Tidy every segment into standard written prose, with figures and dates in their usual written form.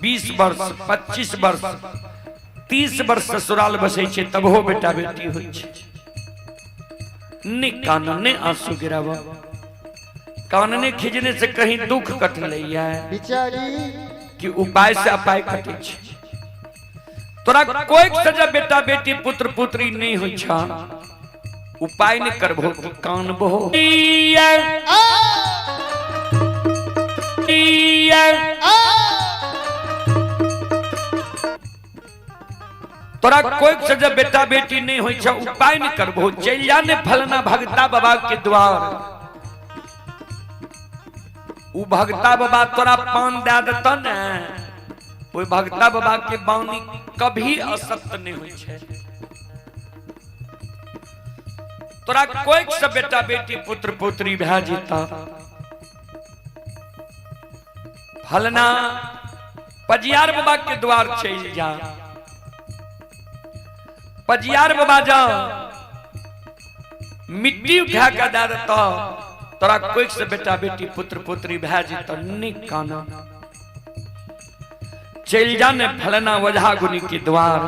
20 वर्ष, 25 वर्ष, 30 वर्ष ससुराल बसै छै, तबहो बेटा बेटी होइ छै। ने कान ने आंसू गिराब, कानने खिजने से कहीं दुख कटलैया बिचारी कि उपाय से अपाय कटै छै। तोरा कोई सजा बेटा बेटी पुत्र पुत्री नहीं होइ छ, उपाय नहीं करबो कि कानबो। तोरा कोई सजा बेटा बेटी नहीं होइ छ, उपाय नहीं करबो, चलि जा ने फलना भगता बाबा के द्वार। उ भगता बाबा तोरा पान दे देत ने, ओहि भगता बाबा के बानी कभी असत्य नहीं होइ छै। तोरा कोई से बेटा बेटी पुत्र पुत्री भए जेता, फलना पजियार बाबा के द्वार चलि जा। पजियार बाबा जा मिट्टी उठा के दे देता, तोरा कोई से बेटा बेटी पुत्र पुत्री भए जेता। निक काना चलि जा ने फलना ओझा गुनी के द्वार,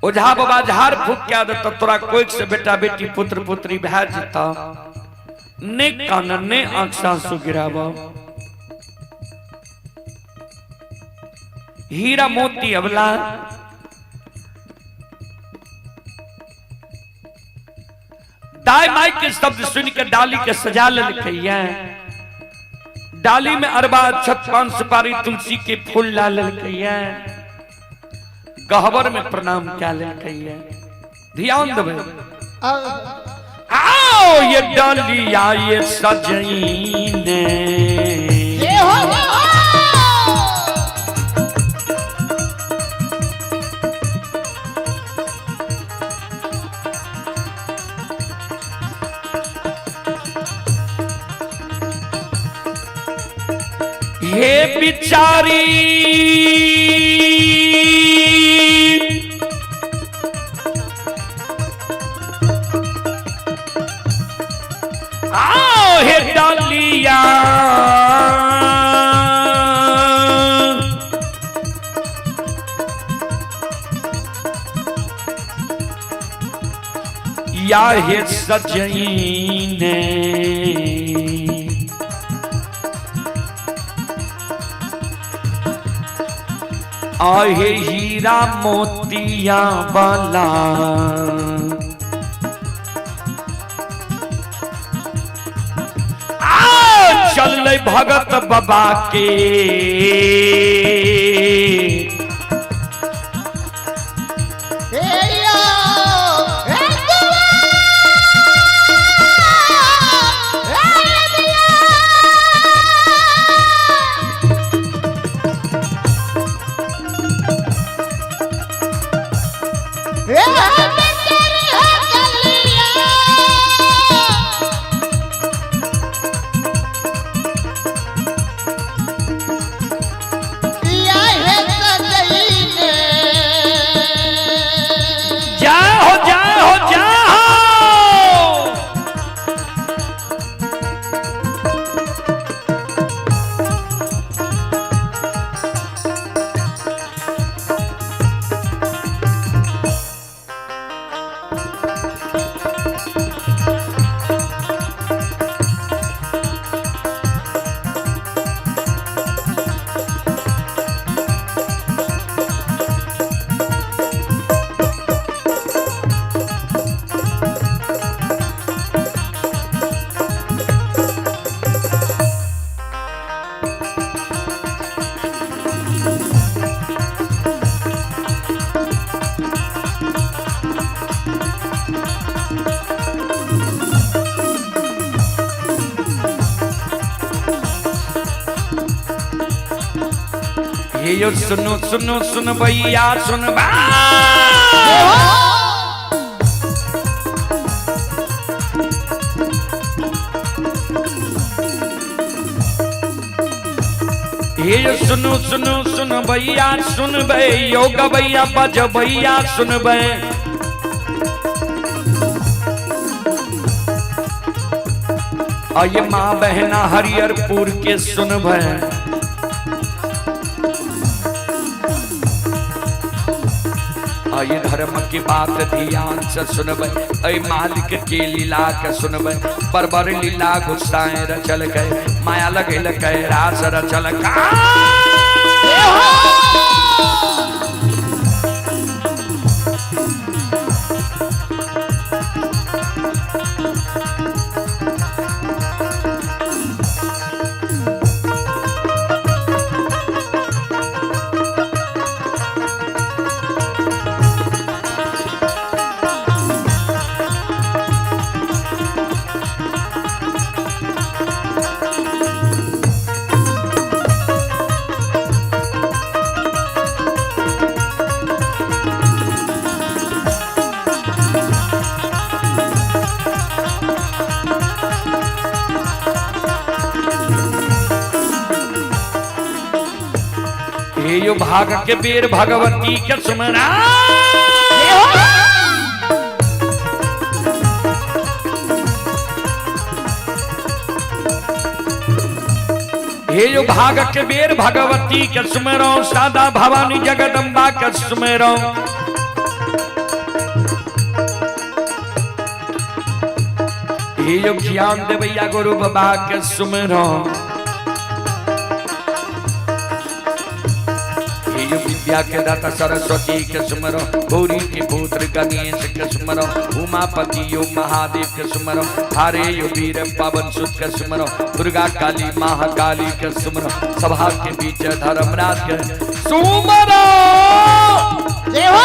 ओझा बाबा झाड़ फूक के देता, तोरा कोई से बेटा बेटी पुत्र पुत्री भए जेता। ने कान ने आंख सासु गिराब, हीरा मोती अबला दाई माई के शब्द सुन के डाली के सजा लेलकैया। डाली में अरबा छत पान सुपारी तुलसी के फूल ला लेलकैया। गहबर में प्रणाम क्या लेलकैया। ध्यान देबै। आओ ये डालिया ये सजईने, ये हो हे बिचारी आओ हे डालिया या हे सजईने, आहे हीरा मोतिया वाला चल भगत बाबा के। जय हो जय हो जय हो। हे यो सुनो सुनो सुन भैया सुन बा। हे यो सुनो सुनो सुन भैया सुनबै, यो गबैया बजबैया सुनबै। आये माँ बहना हरिहरपुर के सुनबै। अय धर्म की बात ध्यान से सुनबै, अय मालिक के लीला के सुनबै। बरबर लीला गुस्साए रचल के, माया लगेल के रास रचल का। हे यो भाग के बेर भगवती के सुमरा। हे यो भाग के बेर भगवती के सुमरो, सादा भवानी जगदम्बा के सुमरो। हे यो ज्ञान देवैया गुरु बाबा के सुमरो। विद्या के दाता सरस्वती के सुमरो, गौरी के पुत्र गणेश के सुमरो, उमापति यो महादेव के सुमरो, हरे यो वीर पवन सुत के सुमरो, दुर्गा काली महाकाली के सुमरो, सभा के बीच धर्मराज के सुमरो। जय हो।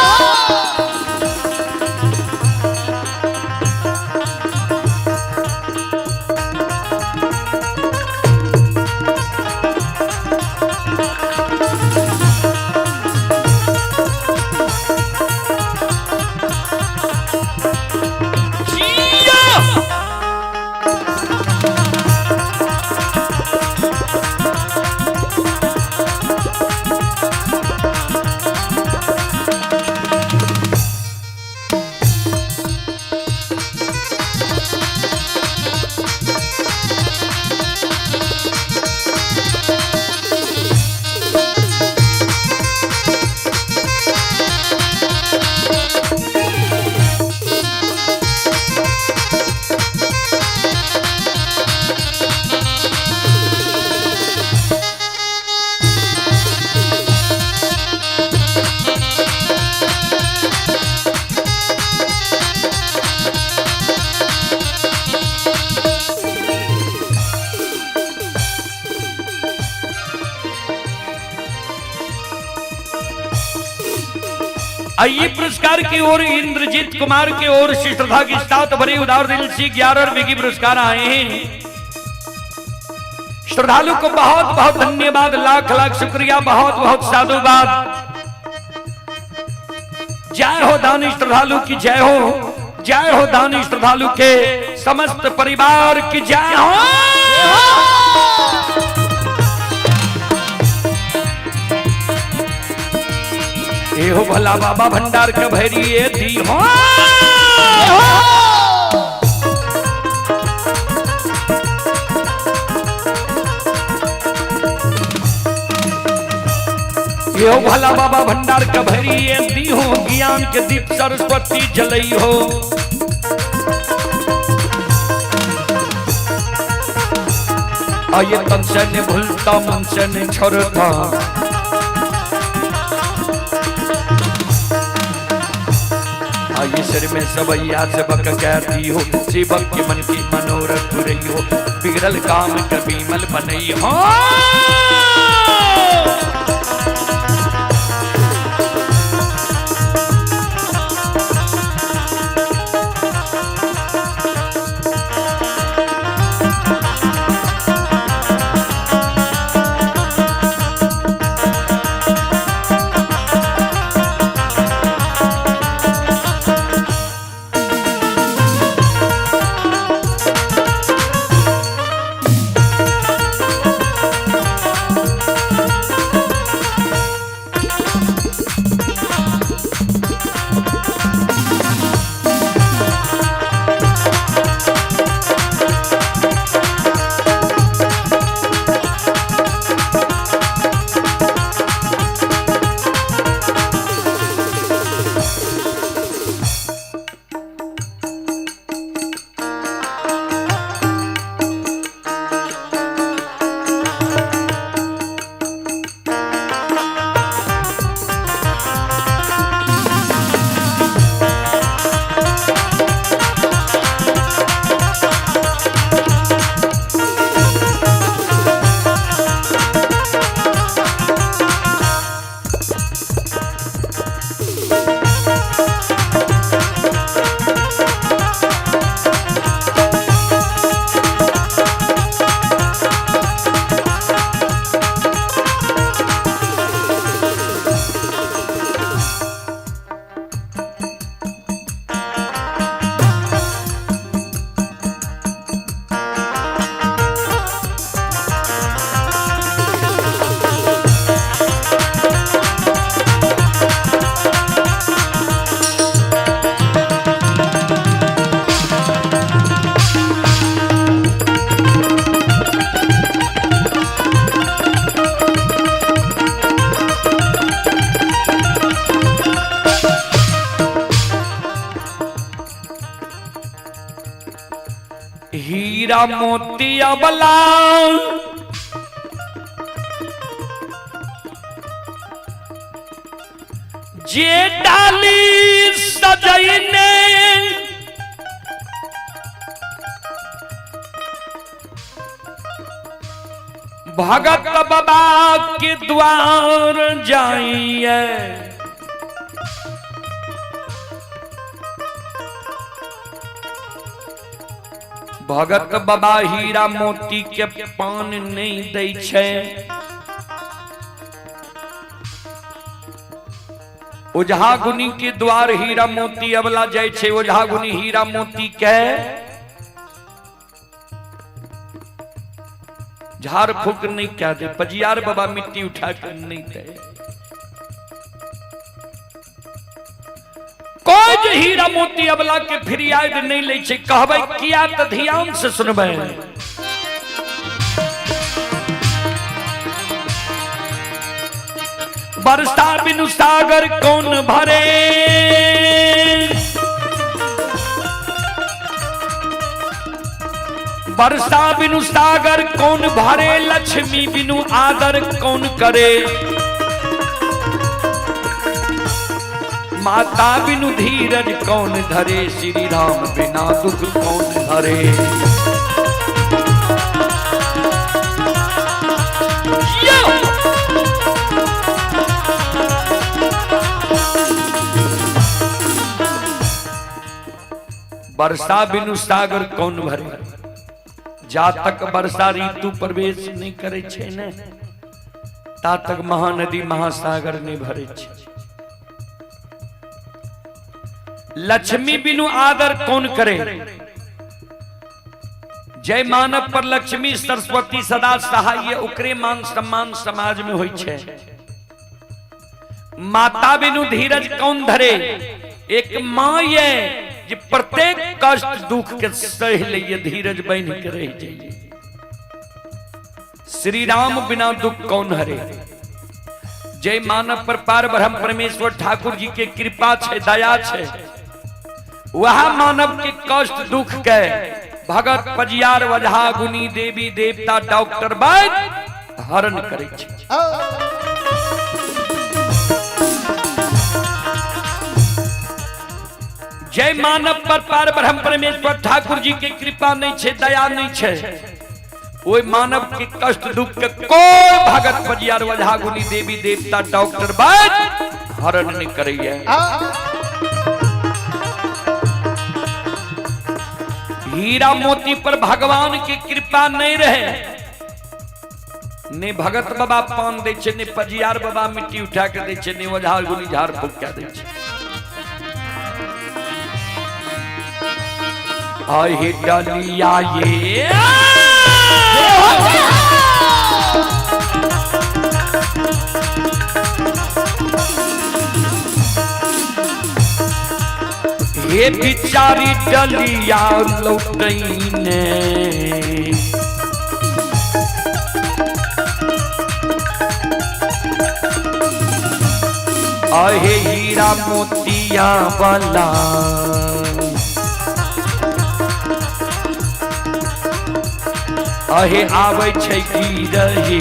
आइए पुरस्कार की ओर इंद्रजीत कुमार की ओर से श्रद्धा के साथ भरे उदार दिल से 11 रुपए की पुरस्कार आए हैं। श्रद्धालु को बहुत बहुत धन्यवाद, लाख लाख शुक्रिया, बहुत बहुत साधुवाद। जय हो दानी श्रद्धालु की जय हो, जय हो दानी श्रद्धालु के समस्त परिवार की जय हो। हो भला बाबा भंडार के भैरिए दी हो। ये भला बाबा भंडार के भैरिए दी हो, ज्ञान के दीप सरस्वती जलई हो। आये तन से ने भूलता मन से ने छोड़ता, आइए सिर में सबैया सेवक कहती हो, सेवक के मन की मनोरथ पुरई हो, बिगड़ल काम कभी मल बनई हो। हीरा मोतिया बला जे डाली सजैने भगत बाबा के द्वार जाइए। भगत बाबा हीरा मोती के पान नहीं दै छै। ओझा गुनी के द्वार हीरा मोती अबला जाइ छै। ओझा गुनी हीरा मोती के झाड़ फूक नहीं कह दे, पजियार बाबा मिट्टी उठा के नहीं दे। कोई जे हीरा मोती अबला के फरियाद नहीं लै छै। कहबै किया त ध्यान से सुनबै। बरसा बिनु सागर कौन भरे, बरसा बिनु सागर कौन भरे, लक्ष्मी बिनु आदर कौन करे, माता बिनु धीरज कौन धरे, श्री राम बिना दुख कौन हरे। वर्षा बिनु सागर कौन भरे। जा तक वर्षा ऋतु प्रवेश नहीं करे छे ने, ता तक महानदी महासागर नहीं भरे छे। लक्ष्मी बिनु आदर कौन करे। जय मानव पर लक्ष्मी सरस्वती सदा सहाय, ओकरे मान सम्मान समाज में होई छे। माता बिनु धीरज कौन धरे। एक माँ ये जे प्रत्येक कष्ट दुख के सह लिए धीरज बन के रह जाइए। श्री राम बिना दुख कौन हरे। जय मानव पर पार ब्रह्म परमेश्वर ठाकुर जी के कृपा छे, दया छे, वह मानव के कष्ट दुख के भगत पजियार वजहा गुनी देवी देवता डॉक्टर वैद्य हरण करे छे। जय मानव पर पार ब्रह्म परमेश्वर ठाकुर जी के कृपा नहीं छे, दया नहीं छे, ओय मानव के कष्ट दुख के कोई भगत पजियार वजहा गुनी देवी देवता डॉक्टर वैद्य हरण नहीं करैया। हीरा मोती पर भगवान की कृपा नहीं रहे, ने भगत बाबा पान दे छे, ने पजियार बाबा मिट्टी उठा के दे छे, ने ओझा गुनी झाड़ फूक के दे छे। आहे डलिया ये हे बिचारी डलिया लौटैने, आहे हीरा मोतिया वाला अहे आबै छै की रही।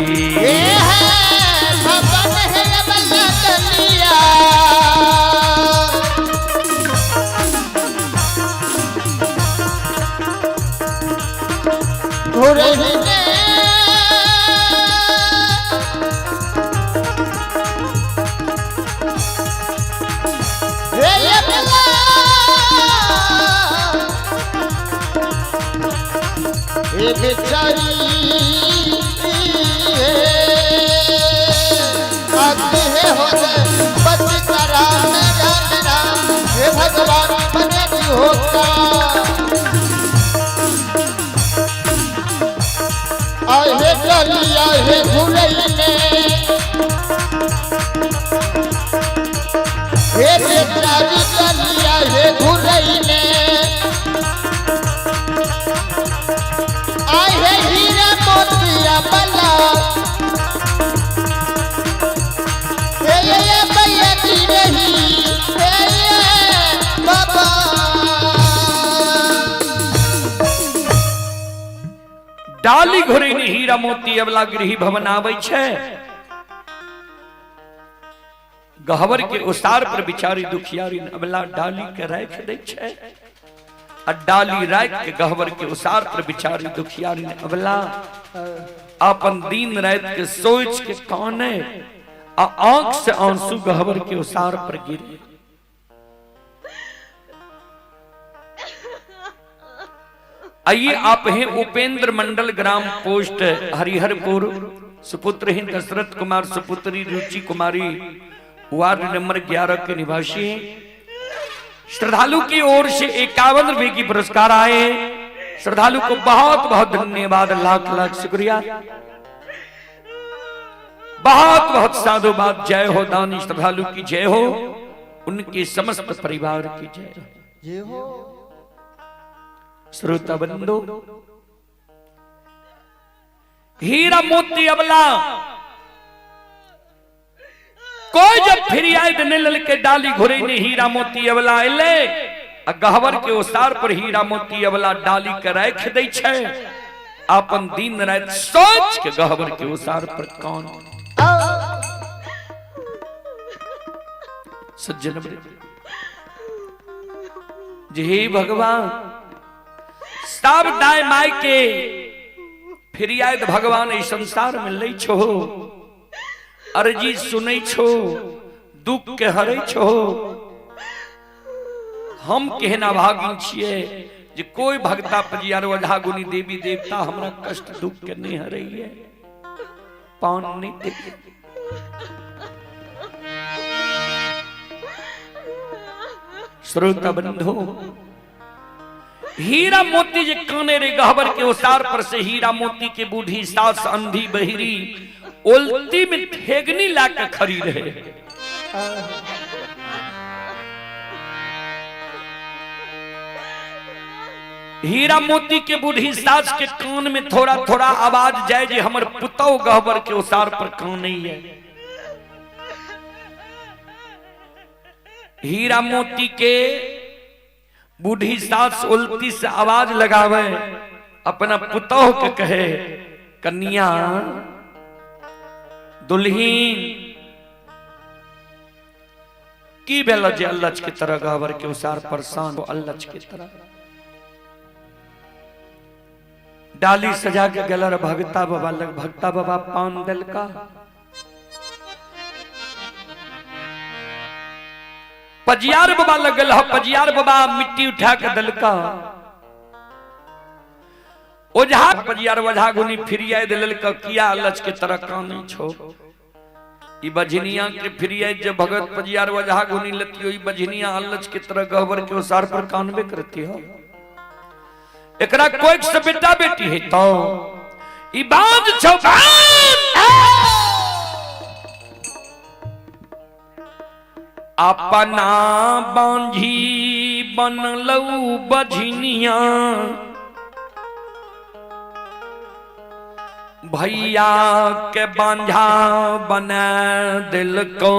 बेचारी आते है होते बचता राम राम राम, हे भगवान मने नहीं होता। आहे डलिया हे घुरैने, हे बेचारी डलिया हे घुरैने, आहे हीरा मोतिया बला, हे ये भैया की रही, हे ये बाबा। डाली घोरे ने हीरा मोती अबला गृह भवन आबै छै। गहवर के उसार पर बिचारी दुखियारी अबला डाली के राख दै छै आ डाली राख के गहवर के उसार पर बिचारी दुखियारी अबला अपन दिन रात के सोच के काने आ आंख से आंसू गहवर के उसार पर गिरे। आइए आप हैं उपेंद्र मंडल, ग्राम पोस्ट हरिहरपुर, सुपुत्र हैं दशरथ कुमार, सुपुत्री रुचि कुमारी, वार्ड नंबर 11 के निवासी हैं। श्रद्धालु की ओर से 51 रुपए की पुरस्कार आए। श्रद्धालु को बहुत बहुत धन्यवाद, लाख लाख शुक्रिया, बहुत बहुत साधुवाद। जय हो दानी श्रद्धालु की जय हो, उनके समस्त परिवार की जय हो। जय हो। श्रोता बंधु, हीरा मोती अबला कोई जब फिर आए तो नहीं ललके डाली घुरे ने हीरा मोती अबला अले आ गहवर के ओसार पर हीरा मोती अबला डाली के राख दै छै। अपन दिन रात सोच के गहवर के ओसार पर कौन सज्जन जे हे भगवान सब दाय my के फिर आयत भगवान इस संसार में लै छो, अर्जी सुनै छो, दुख के हरै छो। हम केहन अभागी छियै जे कोई भगता पजियार ओझा गुनी देवी देवता हमरा कष्ट दुख के नहीं हरैये, पान नहीं दे। श्रोता बंधु, हीरा मोती जे काने रे गहबर के ओसार पर से हीरा मोती के बूढ़ी सास अंधी बहिरी ओलती में ठेगनी ला के खड़ी रहे। हीरा मोती के बूढ़ी सास के कान में थोड़ा थोड़ा आवाज जाए जे हमर पुतौ गहबर के ओसार पर कान नहीं है। हीरा मोती के बूढ़ी सास उल्टी से आवाज लगावे, अपना पुतोह के कहे, कन्या दुल्हीन की भेल जे अल्लच के तरह गहबर के उसार परेशान हो, अल्लच के तरह डाली सजा के गलर भगता बाबा लग, भगता बाबा पान दिलका। पजियार बाबा लगल ह, पजियार बाबा मिट्टी उठा के दिलका। ओझा पजियार ओझा गुनी फिरिया दिलका, किया अल्लच के तरह कानी छो ई बझनिया के फिरिया जे भगत पजियार ओझा गुनी लतियो, ई बझनिया अल्लच के तरह गहबर के ओसार पर कानबे करती हो। एकरा कोई से बेटा बेटी है तो ई बाज छौ बाज। अपना बांझी बनलऊ बझनिया, भैया के बांझा बना दिल को।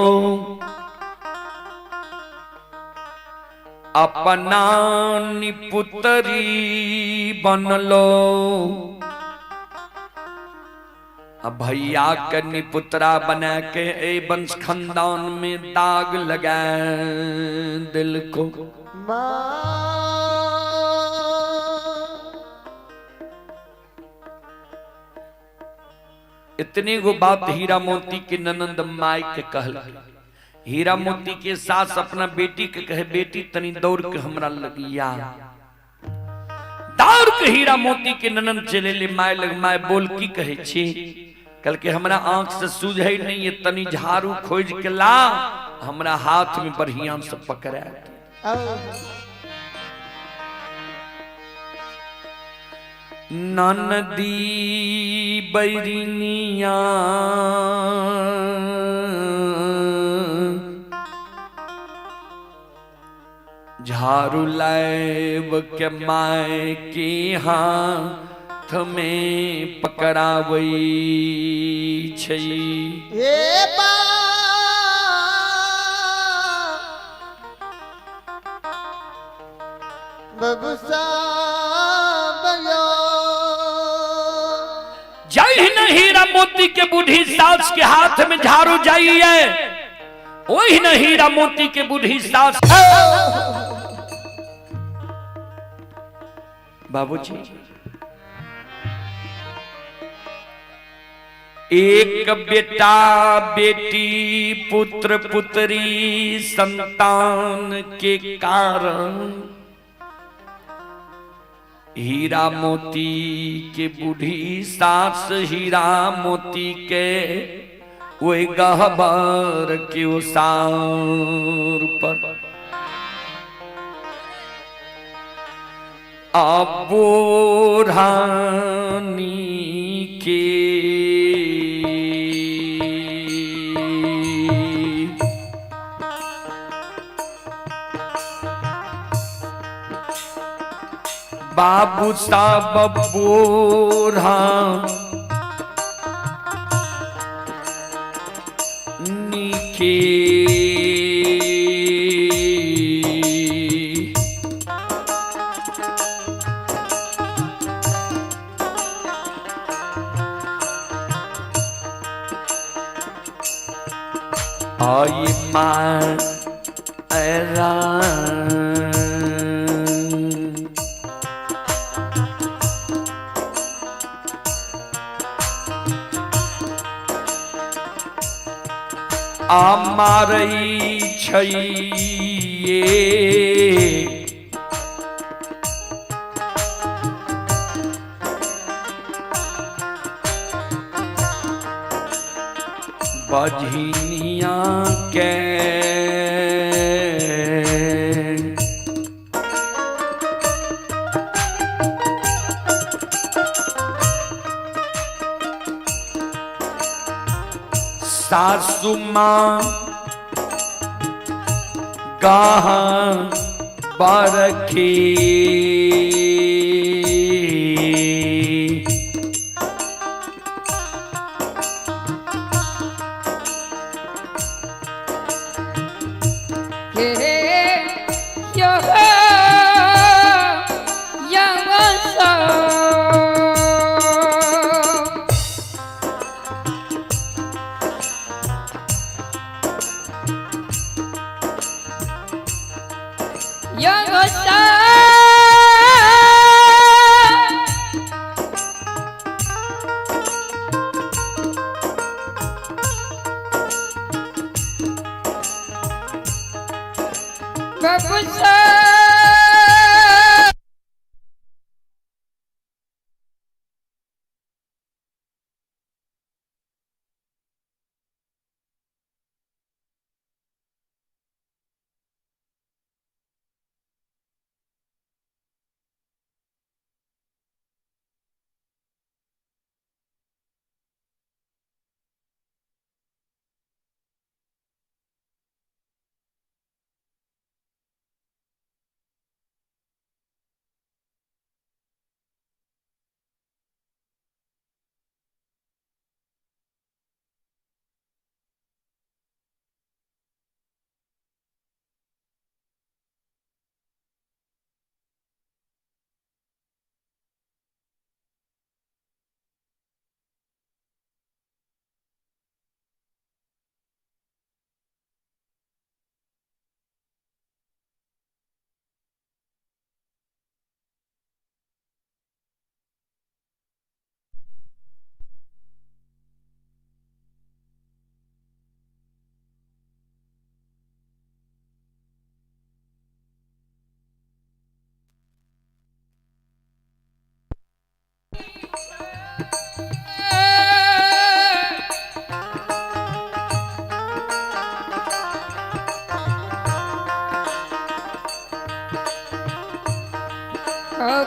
अपना निपुतरी बनलो भैया के निपुतरा बना के ए वंश खानदान में दाग लगा दिल को। इतने गो बात हीरा मोती के ननंद माई के कहल। हीरा मोती के सास अपना बेटी के कहे, बेटी तनी दौड़ के हमरा लगिया। दौड़ के हीरा मोती के ननंद चले ले my लग। My बोल की कहे छी? कल के हमरा आंख से सूझे नहीं है, तनी झाड़ू खोज के ला, हमरा हाथ में बढ़िया से पकड़ा। ननदी बैरिनिया झाड़ू लाइब के my के हाथ में पकड़ावै छै। हे बा बबुसा बयो। हीरा मोती के बूढ़ी सास के हाथ में झाड़ू जाइए, ओहि न हीरा मोती के बूढ़ी सास। बाबूजी एक बेटा बेटी पुत्र पुत्री संतान के कारण हीरा मोती के बूढ़ी सास हीरा मोती के ओहि गहबर के ओसार पर अबोरानी के बाबू साहब बोरा नीके आई माँ ऐरा आ मारै छैये बझनिया के सासु माँ गाहा बरखी हे यो यंग बबुसा।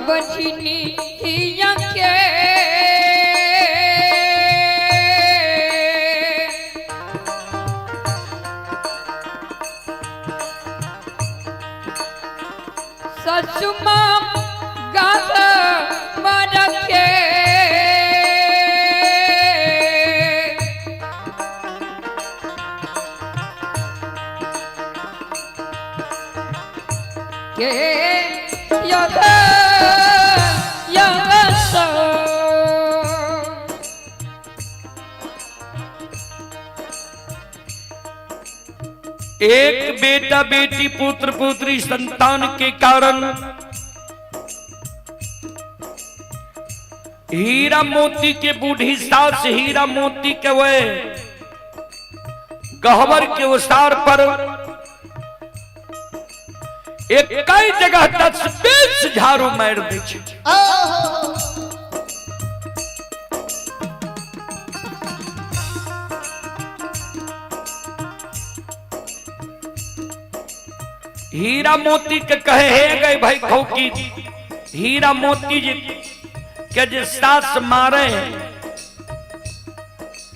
बचनी के ससुमा गात मरखे के यग यग सो। एक बेटा बेटी पुत्र पुत्री संतान के कारण हीरा मोती के बूढ़ी सास हीरा मोती के वे गहवर के उसार पर एक कई जगह 10-20 झाड़ू मार दै छै। आहो। हीरा मोती के कहे हे गए भाई खौकी, हीरा मोती जी के जे सास मारे,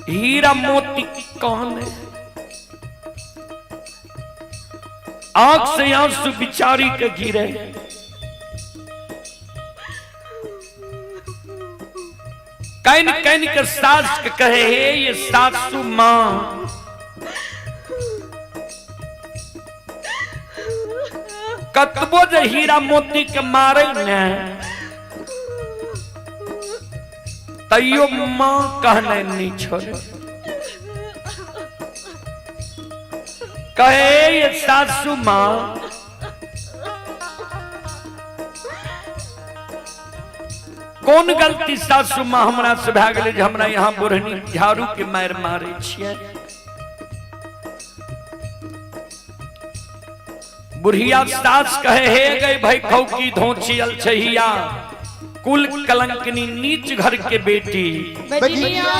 हीरा मोती कौन है? आंख से आंसू बिचारी के गिरे। Can can के सास के कहे हे ये सासू मां, कतबो जे हीरा मोती के मारे ने तैयो मां कहने नहीं छोड़े। कहे ये सासू मां, कौन गलती सासू मां हमरा से भए गेलै जे हमरा यहाँ बुढ़नी झाड़ू के मारि मारे छियै? बुढ़िया सास कहे हे गई भाई खौकी धोची अलछहिया, कुल कलंकनी नीच घर के बेटी बजनिया।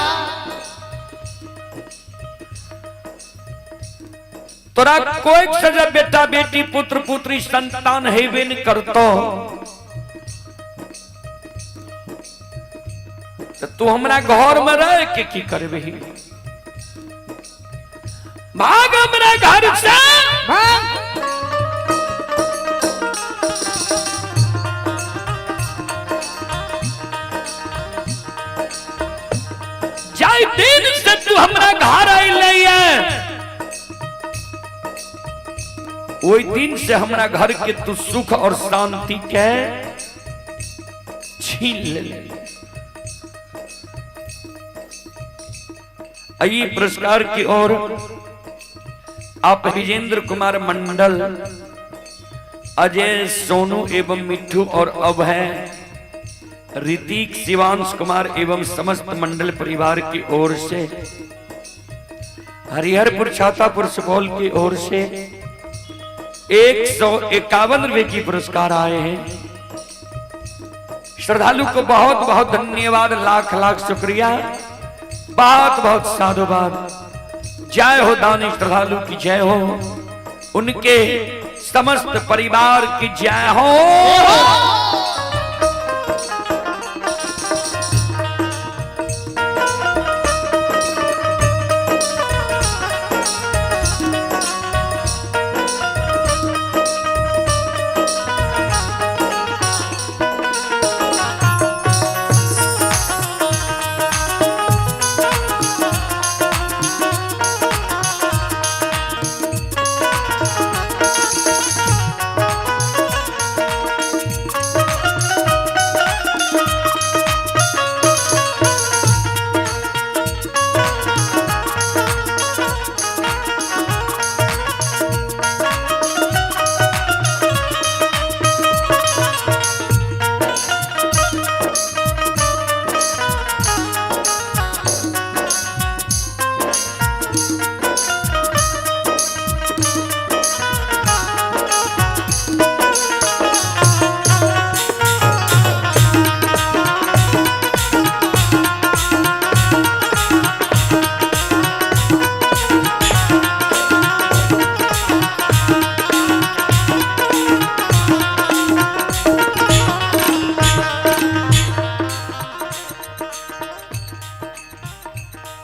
तोरा कोई सजा बेटा बेटी पुत्र पुत्री संतान हेबे न करतो तो तू हमरा घर में रह के की करबही? भाग हमरा घर से। भाग। जाय दिन से तू हमरा घर अइले ओहि दिन से हमरा घर के तू सुख और शांति के छीन ले। आइए पुरस्कार की ओर आप विजेंद्र कुमार मंडल, अजय, सोनू एवं मिट्ठू और अभय, ऋतिक, शिवांश कुमार एवं समस्त मंडल परिवार की ओर से, हरिहरपुर छातापुर सुपौल की ओर से 151 रुपए की पुरस्कार आए हैं। श्रद्धालु को बहुत बहुत धन्यवाद, लाख लाख शुक्रिया, बहुत बहुत साधुवाद। जय हो दानी श्रद्धालु की जय हो, उनके समस्त परिवार की जय हो।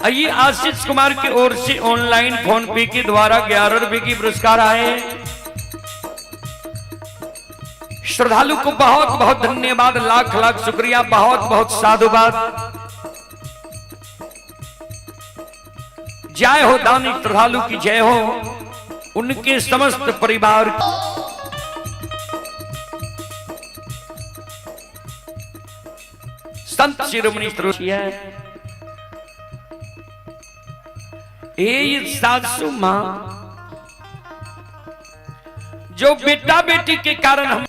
आइए आशीष कुमार की ओर से ऑनलाइन फोन पे के द्वारा 11 रुपए की पुरस्कार आए। श्रद्धालु को बहुत बहुत धन्यवाद, लाख लाख शुक्रिया, बहुत बहुत साधुवाद। जय हो दानी श्रद्धालु की जय हो, उनके समस्त परिवार की। संत शिरोमणि ए सासू मां, जो बेटा बेटी के कारण हम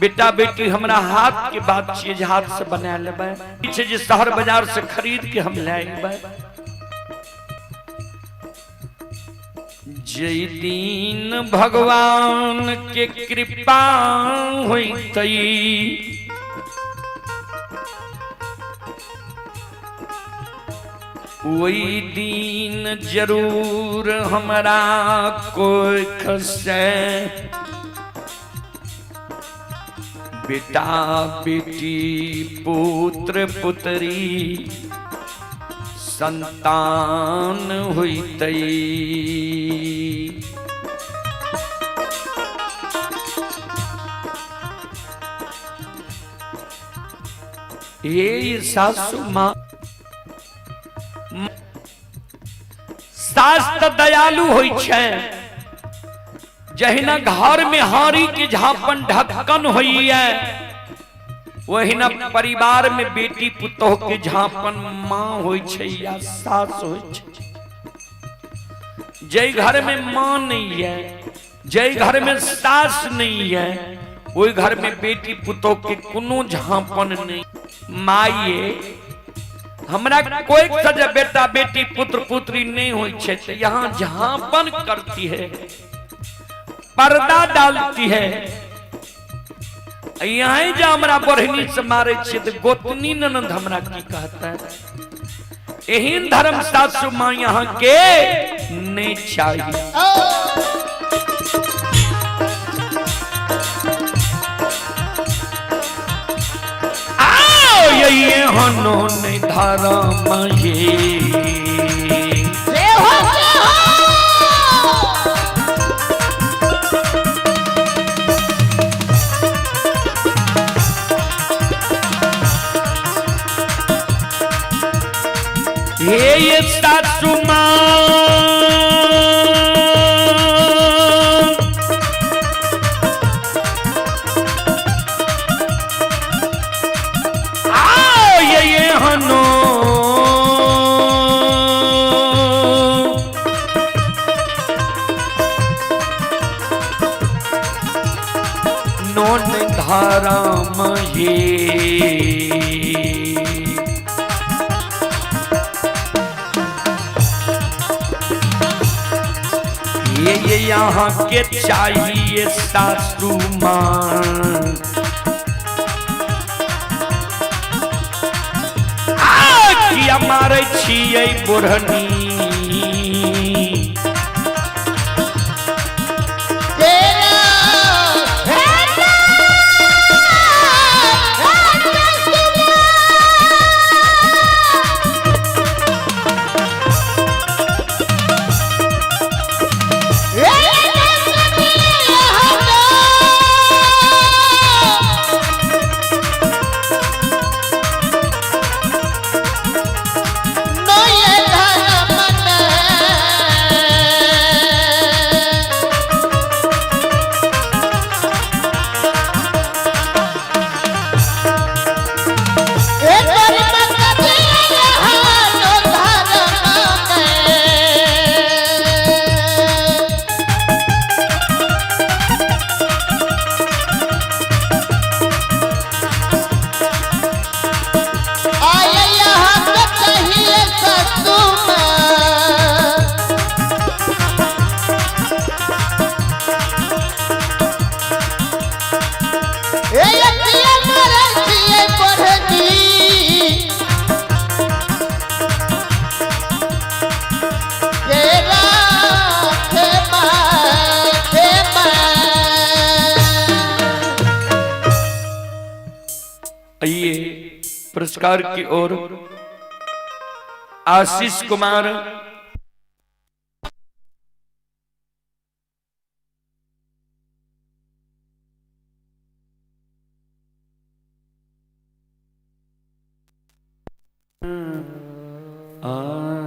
बेटा बेटी हमरा हाथ के बात छियै जे हाथ से बना लेबै, छै जे शहर बाजार से खरीद के हम ले अयबै। जै दिन भगवान के कृपा होइतै ओहि दिन जरूर हमरा कोई खसे बेटा बेटी पुत्र पुत्री संतान होइतै। ये सासू माँ सास तऽ दयालु होइ छै, जहिना घर में हारी के झापन ढक्कन होइए वहिना परिवार में बेटी पुतोह के झापन माँ होइ छै या सास होइ छै। जै घर में माँ नहीं है, जै घर में सास नहीं है, ओहि घर में बेटी पुतोह के कोनो झापन नहीं। माये हमरा कोई सजा बेटा बेटी पुत्र पुत्री नहीं होइ छै तऽ यहाँ झापन करती है, पर्दा डालती है। यहाँ जे हमरा बढ़नी से मारे छियै तऽ गोतनी ननद हमरा की कहता है। एहन धर्म सासू माँ यहाँ के नहीं चाहिए। आओ ये हनो नहीं धर्म ये जय हो जय हो। हे सासू माँ आओ ये हनो नोन धर्म ये ये यहाँ के चाहिए सासू माँ। किया मारे छियै बुढ़नी आइए पुरस्कार की ओर आशीष कुमार आ